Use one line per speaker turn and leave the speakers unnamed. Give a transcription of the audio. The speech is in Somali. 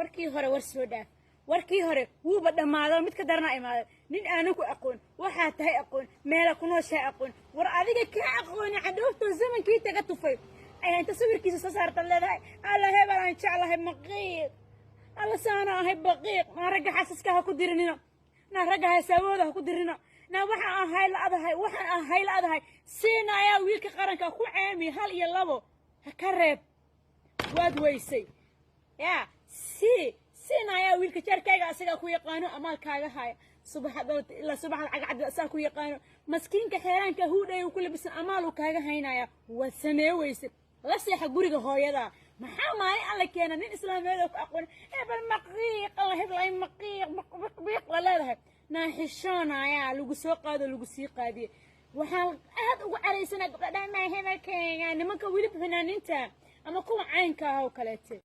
Warkii hore war soo dhaaf, warkii hore wuuba dhammaado. Mid ka darana imaaday, nin aanu ku aqoon, waxaa tahay aqoon, meela ku nooshahay aqoon, war adiga kaa aqooni, cadhooftoo zamankii taga tufay ayaa inta sawirkiisa soo saarta leedahay, "Alla, hebel aan jeclahay maqiiq, alla saana ahay baqiiq." Naa ragga xasaska ha ku dirinino, naa ragga hasaawooda ha ku dirino, naa waxaan ahay la-adahay, waxaan ahay la-adahay. Siina ayaa wiilka qaranka ku ceemi, hal iyo labo ha ka reeb, waad weysay. Yaa si siina ayaa wiilka jeerkayga asagaa ku yaqaano, amaalkaaga haya subaxa dhalata ilaa subaxa cagcadda, asagaa ku yaqaano. Maskiinka xeeraanka huudhay ku labisan amaaluu kaaga haynaya, waad samee weyse. La seexa guriga hooyada. Maxaa maalin alla keena nin islaameed oo ku aqoon, hebel maqiiq, alla heblay maqiiq maqiiq la leedahay? Naaxishoonayaa lagu soo qaado, lagu sii qaadiyey. Waxaan aad ugu caraysanaa gabdhaha hebelkayga, nimanka weliba fanaaniinta ama kuwa caynka ah oo kaleete.